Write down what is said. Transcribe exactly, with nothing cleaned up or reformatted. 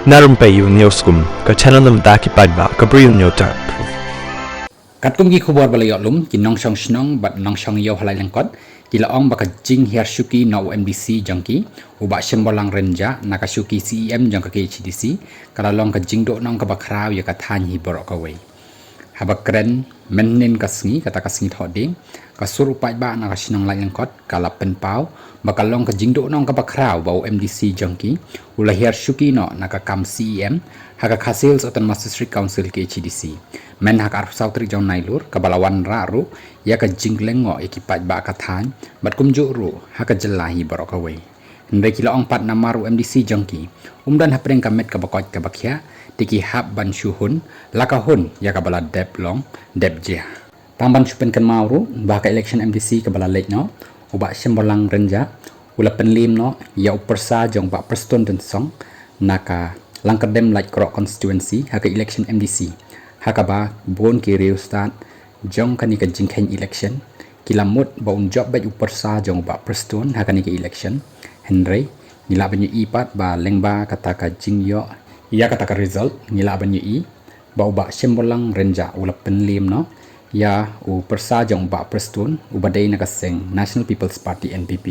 Na rympei u Newskum, ka channel na bynta ki paidbah ka Bri u Newtap. Katkum ki khubor ba la ïoh lum, ki nongshong shnong bad nongshong ïew ha Laitlangkot ki la ong ba ka jinghiar shuki na u M D C jong ki, u Bah Shemborlang Rynjah, na ka shuki C E M jong ka K H A D C, ka la long ka jingduhnong kaba khraw ïa ka thaiñ hi baroh kawei. Haba kren mynhynnin ka sngi, kata ka sngi Thohdieng, ka sur u paidbah na ka shnong Laitlangkot ka la pynpaw ba ka long ka jingduhnong kaba khraw ba u M D C jong ki u la hiar shuki noh na ka kam C E M ha ka Khasi Hills Autonomous District Council, K H A D C, myn ha ka arphew saw tarik jong Nailur, kaba la wanrah ruh ïa ka jinglyngngoh ïa ki paidbah ka thaiñ bad kumjuh ruh ha ka jylla hi baroh kawei. Hynrei ki la ong pat namar u M D C jong ki um don hapdeng ka met kaba koit kaba khiah, te ki hap ban shu hun la ka hun ïa kaba la dep long dep jia. Tang ban shu pynkynmaw ruh ba ha ka election M D C kaba la leit noh, u Bah Shemborlang Rynjah u la pynliem noh ïa u pyrsa jong u Bah Prestone Tynsong na ka Langkyrdem Laitkroh constituency ha ka election M D C, ha kaba bun ki riewstad jong kane ka jingkheiñ election ki la mut ba un jop beit u pyrsa jong u Bah Prestone ha kane ka election. Hynrei ngi lah ban ïohi pat ba lyngba kata ka jingïoh ïa kata ka result, ngi lah ban ïohi ba u Bah Shemborlang Rynjah u la pynliem noh ïa u pyrsa jong u Bah Prestone uba dei na ka seng National People's Party, N P P.